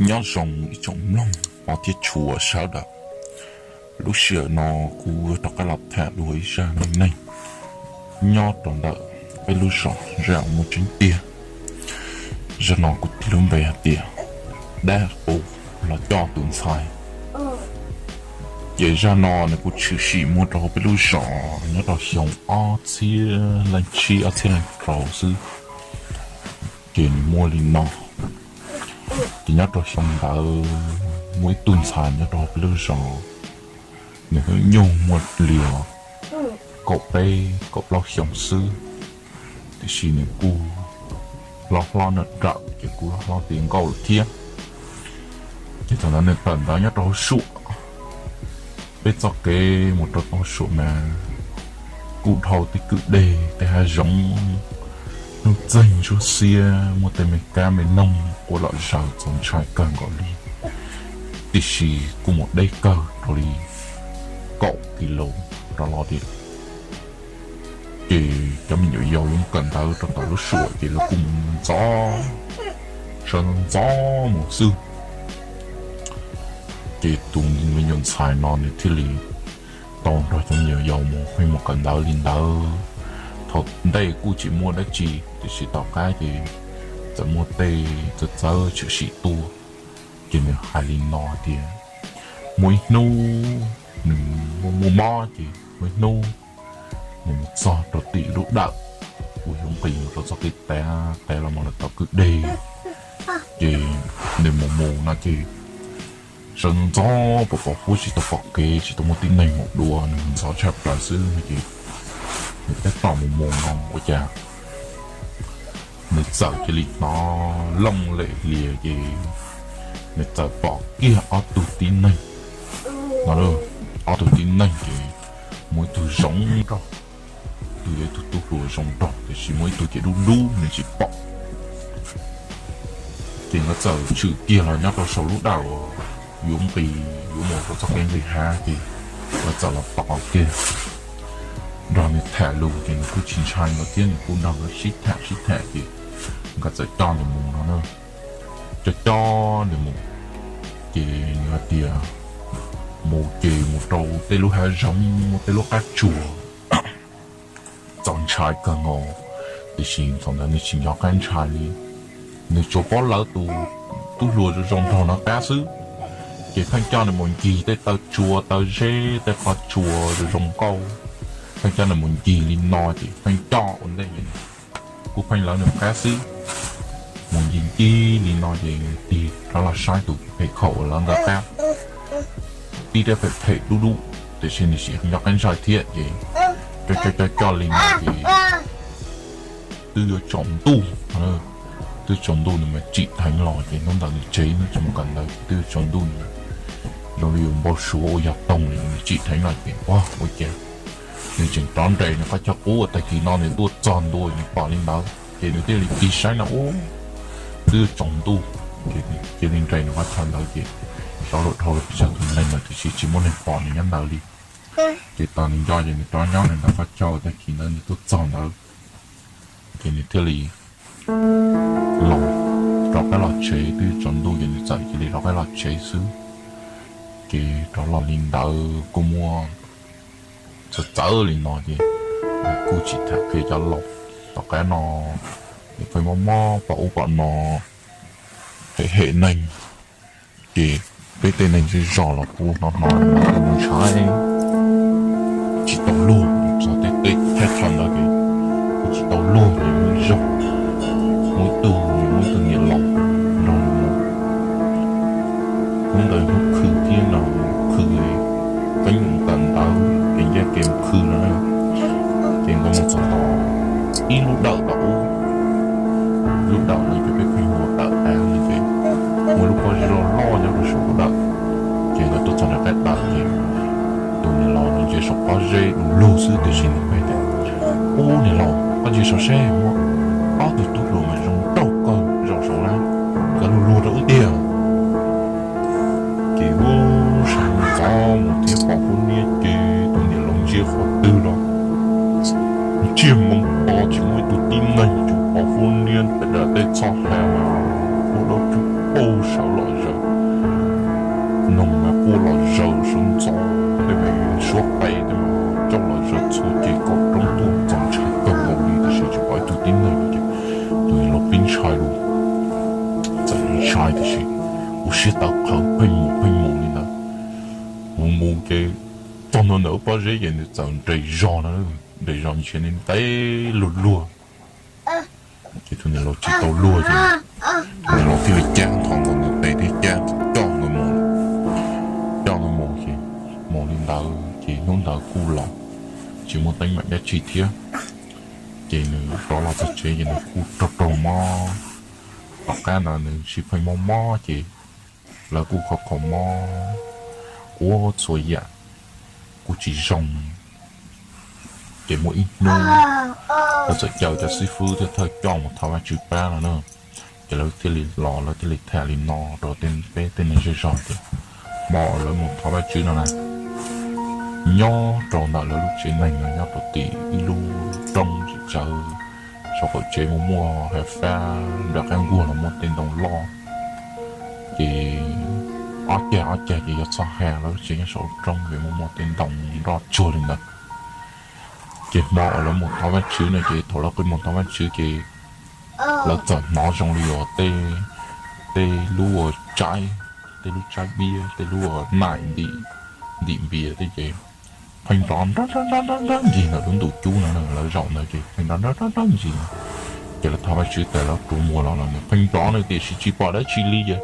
Nyob zoo ib tsoom mloog pov thiab tshua sawv daws. Lub sij hawm no kuv rov qab los tham dua ib zaj neej neeg nyob rau ntawm peb lub zos Zaj Muaj Tseeb tiag. Zaj no kuv tis lub npe hais tias dab qus los coj tus ntxhais. Ces zaj no nws kuj tshwm sim muaj rau hauv peb lub zos nyob rau xyoo ob txhiab leej tsib ob txhiab leej rau xwb. Ces nws muaj li no. Ces nyob rau xyoo ntawd muaj ib tug ntxhais nyob rau hauv peb lub zos, nws hnub nyoog muaj li kaum peb kaum plaub xyoo xwb, tiam sis nws kuj hlob hlob nrawm nrawm ces kuj hlob hlob tiav nkauj lawm thiab. Ces thaum ntawd nws tawm ntawv nyob rau hauv Suam. Peb txoj kev mus rau tom Suam mas kuj dhau tej kwj deg tej hav zoov, hnub txeeg ntsuab xiab, muaj tej me kab me noog quaj lom zaws txaus ntshai kawg nkaus li, tiam sis kuj mus deb kawg rau li kaum kis lus rov los tiag. Ces cov me nyuam yaus yuav mus kawm ntawv rau tom lub Suam ces lawv kuj mus ntxov, sawv ntxov mus xwb. Ces tus me nyuam ntxhais no nws thiaj li tau nrog cov me nyuam yaus mus pheej mus kawm ntawv li ntawd. Thaum ntej kuj tsis muaj dab tsi, tiam sis tom qab ces txawm muaj tej txawv txawv tshwm sim tuaj. Ces nws hais li no tias muaj ib hnub nws muaj muaj mob ces muaj ib hnub nws mus txog rau tim lub dawm uas yuav nqis mus rau txoj kev tav, tav los mus rau tom kwj deg. Ces nws mus mus no ces sawv ntxov pom pom qub tsis tau pom kev, tsis tau muaj tib neeg mus dua, nws mus ntxov tshaj plaws xwb no ces nws tab tom mus mus no ua cas nws txawm cia li hnov looj lem hlias ces nws txawm pom kiag ob tug tib neeg no. Ob tug tib neeg ces muaj ib tug zoo nraug, tus yog ib tug tub hluas zoo nraug tiam sis muaj ib tug ces dub dub nws tsis pom. Ces nkawd txawm tshwm kiag los nyob rau saum lub dawm uas yuav nqis yuav mus rau txoj kev nqis hav ces nkawd txawm los tos kiag nrog nws tham lus ces nws kuj tsis ntshai nkawd thiab, nws kuj nrog nkawd sib tham sib tham ces nkawd txawm coj nws mus no na. Coj coj nws mus ces nws hais tias mus ces mus rau tej lub hav zoov, tej lub qab tsuas txaus ntshai kawg nkaus, tiam sis thaum ntawd nws tsis nco qab ntshai li. Nws tsuas paub lawv tus tub hluas zoo zoo nraug no qab xwb. Ces pheej coj nws mus ncig tej taw tsua taw zeb tej qhov tsua zoo zoo nkauj, pheej coj nws mus ncig li no ces pheej coj ua ntej ces kuj pheej lawv nws qab xwb. Mus ncig ncig li no ces tig rov los saib tus phem khaum uas lawv nkawd qab, tib rab phem phem dub dub, tiam sis nws tsis nco qab ntshai thiab ces coj coj coj coj li no ces twb yuav tsaus ntuj, twb tsaus ntuj nws mas tsim dheev los ces hnub ntawd nws tsev nws tsis mus kawm ntawv ces twb yuav tsaus ntuj nws zoo li yuav npau suav ua yog toog li nws tsim dheev los ces ua ua cas nws tseem rov nres nws qhov chaw qub uas tag kis no nws tuaj txog ntua nws pom li ntawd ces nws thiaj li tig saib no ub twb yuav tsaus ntuj ces cia li nres nws qhov chaw ntawd ces rov los dhau los pes tsawg tus neeg lawm tiam sis tsis muaj neeg pom nws nyob ntawd li. Ces tos nws nco ces nws rov nyob nws ntawm qhov chaw uas tag kis ntawd nws tuaj txog ntawd ces nws thiaj li los rov qab los tsev, twb tsaus ntuj ces nws txawm cia li rov qab los tsev xwb. Ces rov los li ntawd kuj muaj txawv txawv li no ces kuj tsis tham qhia cov laus. Tom qab no nws pheej mob mob pom ub pom no, hem hem neeg, ces peb tej neeg zej zog los kuj hnov hnov mus ntshai tsis tau luag, txog tej tej thaj chaw ntawd ces kuj tsis tau luag ces muaj ib zaug muaj ib tug, muaj ib tug niam laus nrog nws mus. Hnub ntawd hnub khw thiab no khw, peb mus tawm ntawv ces ncaj kev mus khw no na. Ces nkawd mus txog tom ib lub dawm tom ub, lub dawm ntawd ces peb pheej hu ua dawm av no ces muaj lub pob zeb loj loj nyob rau saum lub dawm. Ces nkawd tuaj txog nram qab dawm ces tus niam laus ntsia saum pob zeb du lug xwb tiam sis nws hais tias, ub niam laus, koj ntsia saum seb muaj ob tug tub hluas mas zoo nraug kawg zaum saud na, nkawd luag luag rau wb tiag. Ces ub, sawv ntxov mus thiab pom huab niab ces tus niam laus ntsia qhov twg los ntsiag moo to Tus tib neeg tsuas pom huab niab tej txhoj ha mas ua dab tsi pab sawv los zaws, noog mas quaj los zaws sawv ntxov, tej me suab qe tej mas coj los zaws txhua ceg kom roob tuaj txaus ntshai kawg nkaus li tiam sis tsis pom ib tug tib neeg li ces tus niam laus pib ntshai lawm, txawm ntshai tiam sis ua siab tawv qhawv pheej mus pheej mus li ntawd. Mus mus ces txog ntua ntawm lub pob zeb ces nws txawm nres zog na, nres zog ntsiav ntev luag luag. Ces tus niam laus tsis tau luag ces tus niam laus thiaj li cab nthos nkaus nws tes thiab cab coj nkawd mus, coj nkawd mus ces mus li ntawd ces hnub ntawd kuj los tsis muaj teeb meem dab tsi thiab. Ces nws rov los txog tsev ces nws kuj raug raug mob, tom qab ntawd nws sib pheej mob mob ces lawv kuj kho kho mob, ua txhua yam kuj tsis zoo. Ces muaj ib hnub lawv txawm caw cov xib fwb thiab thawj coj mus thov Vajtswv pab no na. Ces lawv thiaj li los lawv thiaj li tham li no rau peb tej neeg zej zog tias hmo lawv mus thov Vajtswv no na, nyob rau ntawm lawv lub tsev neeg no nyob rau tim ib lub roob tsis tsawv, saum qaum tsev mus muaj hav fab nram qab nkuaj los muaj tej ntoo loj. Ces ob cag ob cag ces yog txhoj ha lawv lub tsev nyob saum lub roob ces muaj muaj tej ntoo nroj tsuag li ntawd. Ces hmo uas lawv mus thov Vajtswv no ces thaum lawv qw mus thov Vajtswv ces lawv txawm hnov zoo li uas tej lub uas tsaib, tej lub tsaib biab tej lub uas naim ntim npias tej ces pheej nrov nrab nrab nrab nrab ncig ntawm lub ntuj cub no, lawv zaum ntawd ces pheej nrov nrab nrab nrab ncig. Ces lawv thov Vajtswv tas lawv rua muag los los nws pheej nrov na tiam sis tsis pom dab tsi li ces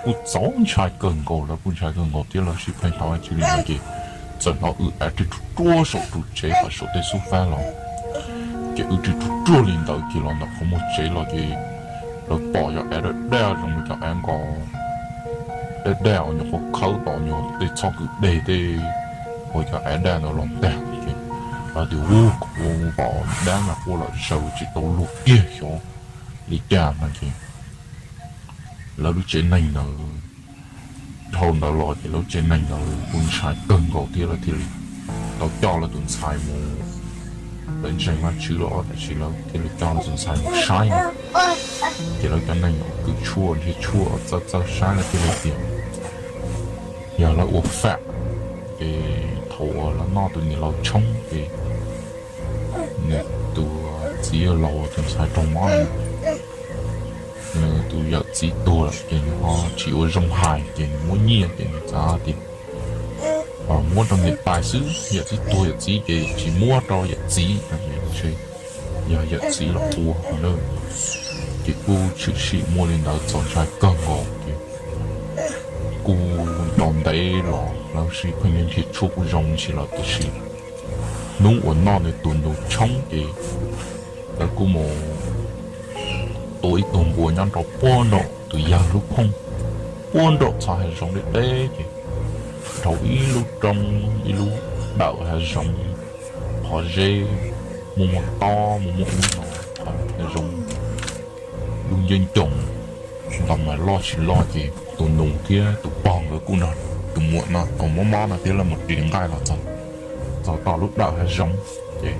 kuj txaus ntshai kawg nkaus, lawv kuj ntshai kawg nkaus thiab lawv sib pheej thov Vajtswv li no ces txawm hnov w av rig ruj ruaj saum ru tsev qhov saum tej xub fab los. Ces w rig ruj ruaj li ntawd ces los ntawm qhov muag tsev los ces lawv pom cov av daj daj zoo li cov av nkaus daj daj uas nyuam qhuav khawb tom nyuag tej txhob kwv deg tej uas cov av daj ntawd los ntag ces lawv tias ua kuv pom dab mas quaj los zaws tsis tau luag kiag xyov li cas no ces lawv lub tsev neeg ntawd dhau ntawd los ces lawv lub tsev neeg ntawd kuj ntshai kawg nkaus thiab lawv thiaj li tau coj lawv tus ntxhais mus, lawv ntseeg Vajtswv los tiam sis lawv thiaj li coj lawv tus ntxhais mus saib no. Ces lawv cov neeg uas kws tshuaj nrhiav tshuaj txawj txawj saib lawv thiaj li tias yog lawv ua fam, ces thaum uas lawv noj tus niam laus tshoob ces nws tus txiv laus tus ntxhais raug mob no, nws tus yawm txiv tuag lawm ces nws ho tsis ua zoo hais ces nws muab nyiaj ces nws txawm tias muab rau niam tais xwb, yawm txiv tuag yawm txiv ces tsis muab rau yawm txiv no ces ntshe yog yawm txiv los ua no na. Ces kuj tshwm sim muaj li ntawd txaus ntshai kawg nkaus ces kuj tau ntev los lawv sib pheej nrhiav tshuaj kuj zoo ntsis los tiam sis hnub uas noj nws tus nus tshoob ces lawv kuj mus tua ib tug npua nyob rau puag nraum tus yawg lub phooj, puag nraum txhos hav zoov deb deb ces dhau ib lub roob ib lub dawm hav zoov, qhov zeb muaj muaj tob muaj muaj ub no, hav zoov lub ncoob ncoos, nta mas loj tsis loj ces tus nus thiab tus pog nkawd kuj nrog tus muam no tau mob mob no thiab lawv mus ris nqaij los txog, txog tom lub dawm hav zoov ces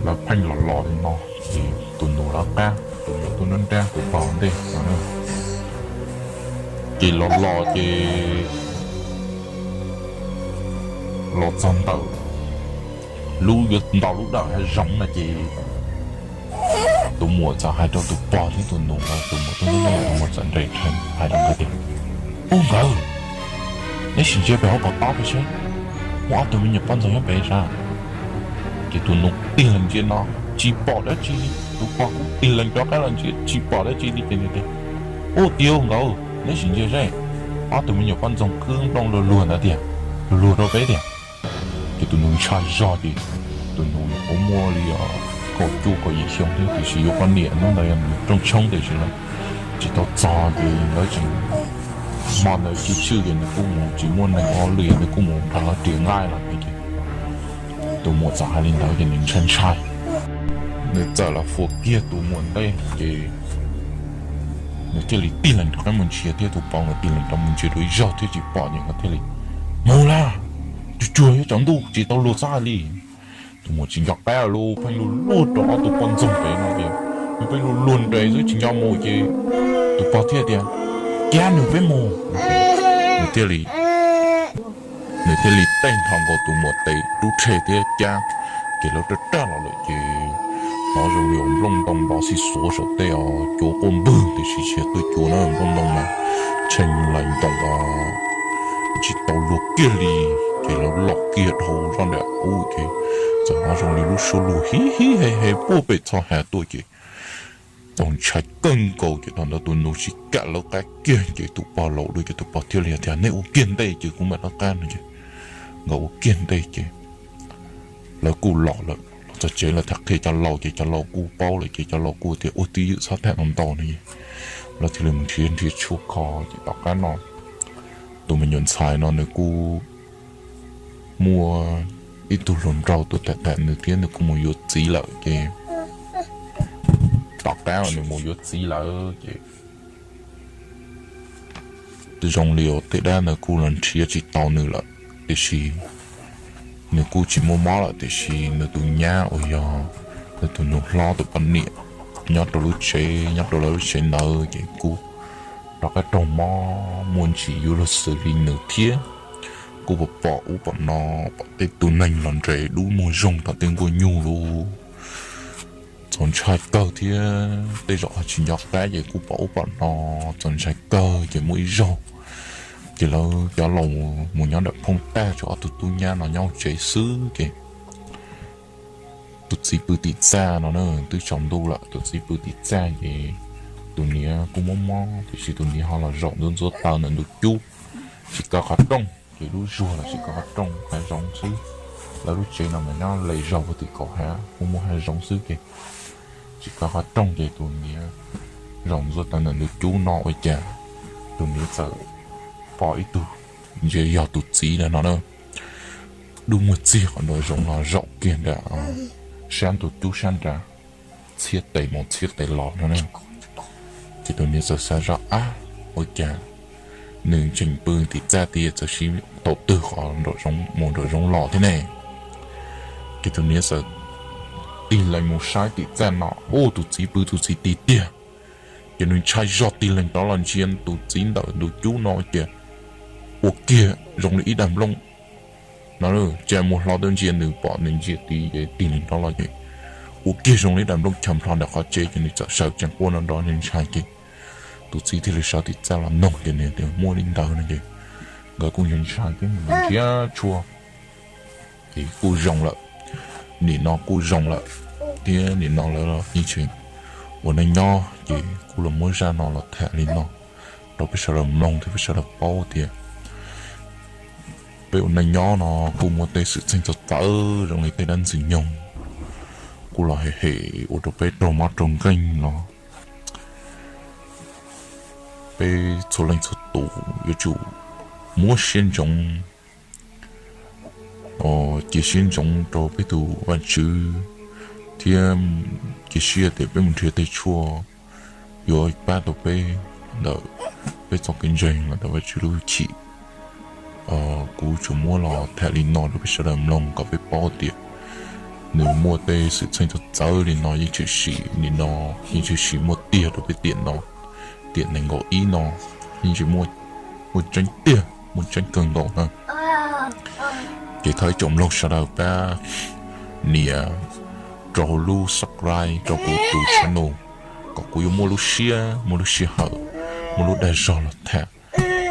lawv pheej los los li no ces tus nus lawv qab, tus muam tuaj nruab nrab tus pog ntej no. Ces los los ces los txog ntawm lub yuav nto lub dawm hav zoov no ces tus muam txawm hais rau tus pog thiab tus nus, tus muam tuaj nruab nrab, tus muam txawm nres rhees hais rau nkawd tias, Ub nkawd, neb sim ntsia pem hauv paus tob pem seb, muaj ob tug me nyuam poj ntxoog nyob pem sav. Ces tus nus tig leeg ntsia no, tsis pom dab tsi li, tus pog kuj tig leeg rov qab los ntsia tsis pom dab tsi li ces nws tias, Ub tiag nkawd, neb sim ntsia seb, ob tug me nyuam poj ntxoog khwb nplooj luag luag ntawd tiag, luag luag rau peb tiag. Ces tus nus ntshai zog ces tus nus nyuam qhuav muaj li kaum cuaj kaum yim xyoo thiab tiam sis yuav poj niam hnub ntawd yog nws rooj tshoob tiam sis lawv tsis tau txog ces lawv tseem, hmo ntawd tshwj xeeb ces nws kuj mus tsis muaj neeg ua li, nws kuj mus nrog lawv ris nqaij los ces tus muam txawm hais li ntawd ces nws ntshai ntshai, nws txawm los fuas kiag tus muam ntej ces nws thiaj li tig leeg rov qab mus ntsia thiab tus pog nkawd tig leeg rov mus ntsia dua ib zaug thiab tsis pom ces nkawd thiaj li, Mus lawm, tsuag tsuag yuav tsaus ntuj tsis tau luag txog li. Mus tsis nco qab lug pheej lug luag rau ob tug poj ntxoog pem no ces nws pheej lug luag nres xwb tsis nco mus ces tus pog thiaj tias, Cab nws peb mus. Nws thiaj li, nws thiaj li tej nrho nkaus tus muam tes rub rhe thiab cab, ces lawv raj raj los lawm ces hnov zoo li nplooj ntoo nrov xib xuav saum tej os, cuav quaj npwg tiam sis tsis yog tuaj cuav na, nplooj ntoo mas tshee lais ntoos os, tsis tau luag kiag li. Ces lawv los kiag dhau zoj nram ub ces txawm hnov zoo li lub suab lug hib hib he he puag pem txhoj hav tuaj ces txaus ntshai kawg nkaus ces thaum ntawd tus nus tsis kam lawv qab kiag ces tus pog laus dua ces tus pog thiaj li tias, Nej ua kiag ntej ces kuv mam lawv qab no ces nkawd ua kiag ntej ces lawv kuj los lawm, los txog tsev lawv tham qhia cov laus ces cov laus kuj paub lawm ces cov laus kuj tias, Ua twj ywm txhob tham ntau ntau no es lawv thiaj li mus nrhiav nrhiav tshuaj kho ces tom qab no tus me nyuam ntxhais no nws kuj muaj ib tug hluas nraug tuaj tham tham nws thiab nws kuj mus yuav txiv lawm ces tom qab nws mus yuav txiv lawm ces zoo li tej dab ntawd kuj los nrhiav tsis tau nws lawm tiam sis nws kuj tsis muaj mob lawm tiam sis nws tus nyab uas yog nws tus nus hlob tus poj niam nyob rau lub tsev nyob rau lawv lub tsev ntawd ces kuj rov qab raug mob muaj ntsis yuav luag xws li nws thiab. Kuj pom pom ub pom no, pom tej tug neeg los nres dub muag zoog tom tej nkuaj nyuj lawm. Txaus ntshai kawg thiab tej zaum ho tsis nco qab ces kuj pom ub pom no, txaus ntshai kawg ces muaj ib zaug ces lawv cov laus mus nyob nram phoob tag, tshuav ob tug tub nyab no nyob hauv tsev xwb ces tus txiv pw tim txaj no na, twb tsaus ntuj lawm tus txiv pw tim txaj ces tus niam kuj mob mob tiam sis tus niam ho los zaum ntxuav ntxuav taw ntawm ntug cub, tsis kaw qhov rooj ces lub zuag los tsis kaw qhov rooj, hav zoov xwb. Lawv lub tsev no mas nyob le zog puag tim kaum hav kuj muaj hav zoov xwb ces tsis kaw qhov rooj ces tus niam zaum ntxuav taw ntawm ntug cub no ua cas tus niam txawm pom ib tug, ntsia yog tus txiv ntag no na, dub muag txiag qhov nraum zoov los zaum kiag nram sab ntug cub sab nrad, txhiab tes mus txhiab tes los no na. Ces tus niam txawm xav zoj, Ab, ua cas nws tseem pw tim txaj tiag, txawm sib thaum twg qhov nraum zoov mus nraum zoov los thiab ne? Ces tus niam txawm tig lees mus saib tim txaj no, ub, tus txiv pw tus txiv tim tiag. Ces nws ntshai zog tig lees rov los ntsia tus txiv ntawm ntug cub no ces ua kiag zoo li ib daim nplooj no, ces mus hlo tuaj ntsia nws pom nws ntsia tid ces tig lees rov los ces ua kiag zoo li ib daim nplooj chaw nplho ntawm qhov tsev ces nws txawm sawv tsees quaj nrov nrov ntshai ces tus txiv thiaj li sawv tim txaj los noog ces nws tias muaj li ntawd no ces nkawd kuj ntshai thiab nrhiav tshuaj ces kuj zoo lawm. Nim no kuj zoo lawm thiab nim no lawv los yeej tseem ua neej nyob ces kuj los muab zaj no los tham li no rau peb sawv daws mloog thiab peb sawv daws paub tias peb ua neej nyob no kuj muaj tej xwm txheej txawv txawv zoo li tej dab ntxwg nyoog kuj los hem hem ua rau peb raug mob raug nkeeg los peb txhua leej txhua tus yuav tsum muab siab ntsoov, cia siab ntsoov rau peb tus Vajtswv thiab cia siab tias peb mus nrhiav tej tshuaj yuav pab tau peb ntawm peb txoj kev ntseeg los ntawm Vajtswv lub hwj chim. Kuv tsuas muab los tham li no rau peb sawv daws mloog kom peb paub tias nws muaj tej xwm txheej txawv txawv li no yeej tshwm sim li no, yeej tshwm sim muaj tiag rau peb tiam no, tiam nees nkaum ib no yeej tseem muaj tseeb tiag, muaj tseeb kawg nkaus na. Ces thov ib tsoom mloog sawv daws pab nias rau lub subscribe rau kuv tus channel kom kuv yuav muaj lub siab, muaj lub sij hawm, muaj lub dag zog los tham,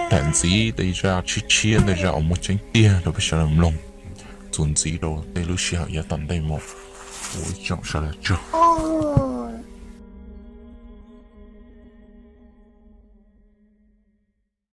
tham ntxiv tej zaj tshiab tshiab, tej zaj uas muaj tseeb tiag rau peb sawv daws mloog, txuas ntxiv rau tej lub sij hawm yav tom ntej mus. Ua ib tsoom sawv daws tsaug.